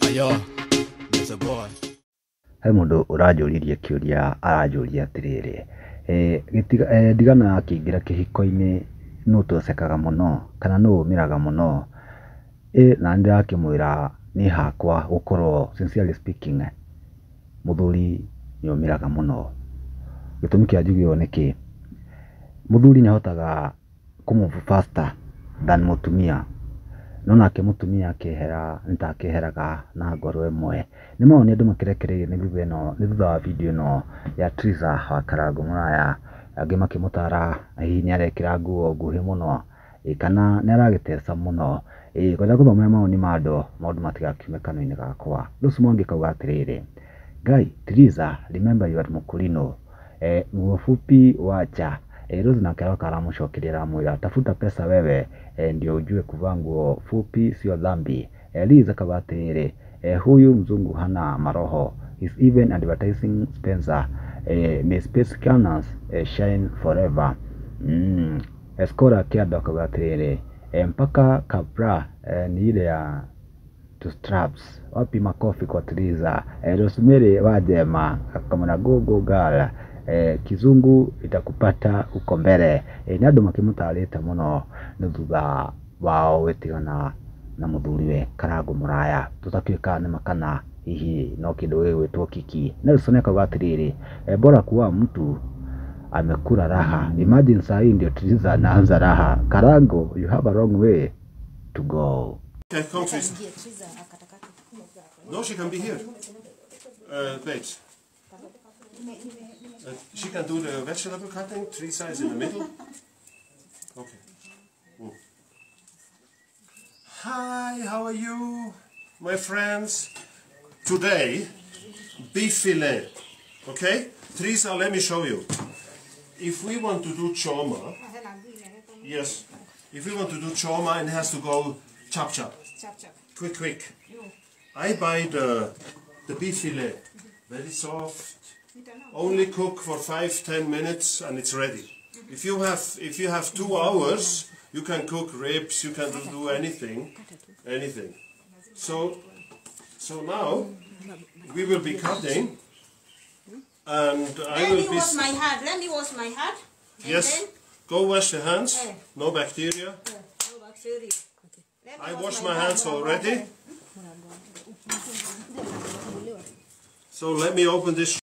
Ayo, it's a boy. He mũndũ ũranjũririe kĩũria aranjũria atĩrĩrĩ, ndigana akĩingĩra kĩhiko-inĩ nũ ũtecekaga mũno kana nũ ũmĩraga mũno? Na nĩndĩrakĩmwĩra niĩ hakwa gũkorwo sincerely speaking, mũthuri nĩ ũmĩraga mũno. Gĩtũmi kĩa njuge ũũ nĩkĩ? Mũthuri nĩ ahotaga kũ move faster than mũtumia, no nake mũtumia akĩehera nĩ ta akĩeheraga na ngoro ĩmwe. Nĩ mawoni andũ makĩrekereirie nĩ thutha ĩno, nĩ thutha wa video ĩno ya Triza wa Karangũ Mũraya, angĩ makĩmũtara hihi nĩ arekĩra nguo nguhĩ mũno, kana nĩ aragĩteca mũno. Ngwenda gũthomera mawoni ma andũ, maũndũ matigakiume kanua-inĩ gakwa. Rose Mwangi akauga atĩrĩrĩ, Guy, Triza, remember you are Mũkũrinũ, nguo fupi wacha. Rose nake aroka aramũcokeria aramwĩra tafuta pesa wewe, ndio ujue kuvaa nguo fupi sio dhambi. Liz akauga atĩrĩrĩ, huyu mzungu hana maroho, he's even advertising Spencer. May space scanners shine forever. Escora Kiado akauga atĩrĩrĩ, mpaka kabra ni ile ya to straps. Wapi makofi kwa Triza. Rosemary Wajema akamwona go go girl. Kizungu itakupata uko mbere. Nĩ andũ makĩmũtarĩte mũno nĩ thutha wao gũtigana na mũthuriwe Karangũ Mũraya. Tũtakĩũĩ kana nĩ ma kana hihi no kĩndũ gĩgwĩtwo kiki. Nelson akauga atĩrĩrĩ, bora kuwa mtu amekula raha. Imagine saa hii ndio Triza anaanza raha. Karango, you have a long way to go. Okay, come Teresa. No, she can be here. Babes. She can do the vegetable cutting. Teresa is in the middle. Okay. Mm. Hi, how are you, my friends? Today, beef fillet. Okay? Teresa, let me show you. If we want to do choma, yes, if we want to do choma, and it has to go chop chop, Chop chop. Quick quick. I buy the beef fillet, very soft. Only cook for 5-10 minutes and it's ready. If you have 2 hours, you can cook ribs, you can do anything, anything. So now we will be cutting, and I will be. Let me wash my hand. Let me wash my hand. Yes. Go wash your hands. No bacteria. No bacteria. I washed my hands already. So let me open this.